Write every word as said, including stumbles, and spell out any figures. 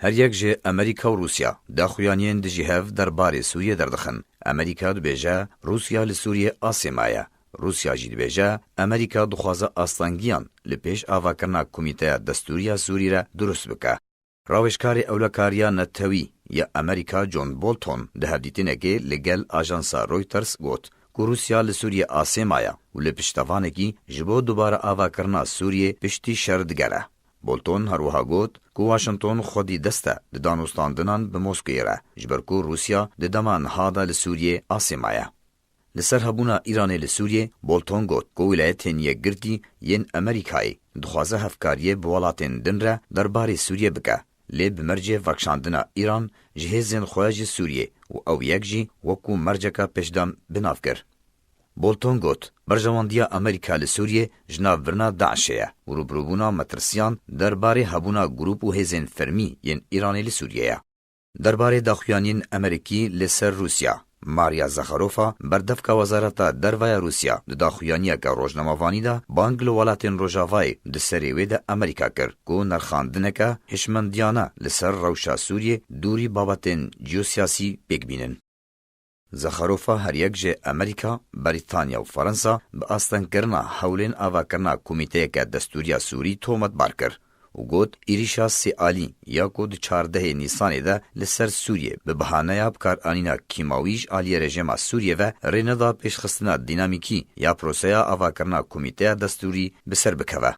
Her yek ji Amerîka û Rûsya daxuyaniyên dijî hev derbarê Sûriyê derdixin. Amerîka dibêje Rûsya li Sûriyê asê maye. Rûsya jî dibêje Amerîka dixwaze astengiyan li pêş avakirina Komîteya Destûrî ya Sûrî re durust bike. Rawêjkarê ewlekariya netewî ya Amerîka John Bolton di hevdîtinekê li gel ajansa Reuters got ku Rûsya li Sûriyê asê maye û li piştevanekî ji bo dubare avakirina Sûriyê piştî şer digere. Bolton her wiha got ku Washington xwedî dest e di danûstandinan bi Moskowê re, ji ber ku Rûsya di dema niha de li Sûriyê asê maye. Li ser hebûna Îranê li Sûriyê, Bolton got ku Wîlayetên Yekgirtî yên Amerîkayê dixwaze hevkariyê bi welatên din re derbarê Sûriyê bike, lê bi mercê vekşandina Îran ji hêzên xwe ji Sûriyê û ew yek jî wekû merceke pêşdem bi nav kir. Bolton got, berjewendiya Amerîka li Sûriyê ji nav birina DAIŞê ye û rûbirûbûna metirsiyan derbarê hebûna grûp û hêzên fermî yên Îranê li Sûriyê ye. Derbarê daxuyaniyên Amerîkî li ser Rûsya, Maria Zakharova, berdevka Wezareta Derve ya Rûsya, di daxuyaniyeke rojnamevanî de bang li welatên Rojavayê di serê wê de Amerîka kir ku nirxandineke hişmendiyane li ser rewşa Sûriyê dûrî babetên ciyosiyasî pêk bînin. Zakharova her yek ji Amerîka, Brîtanya û Fransa bi astengkirina hewlên avakirina komîteyeke destûrî ya Sûrî tometbar kir û got, êrîşa sê alî ya ku di çardehê Nîsanê de li ser Sûriyê bi bahaneya bikaranîna kîmawî ji aliyê rejîma Sûriyê ve rê neda pêşxistina dînamîkî ya proseya avakirina komîteya destûrî bi ser bikeve.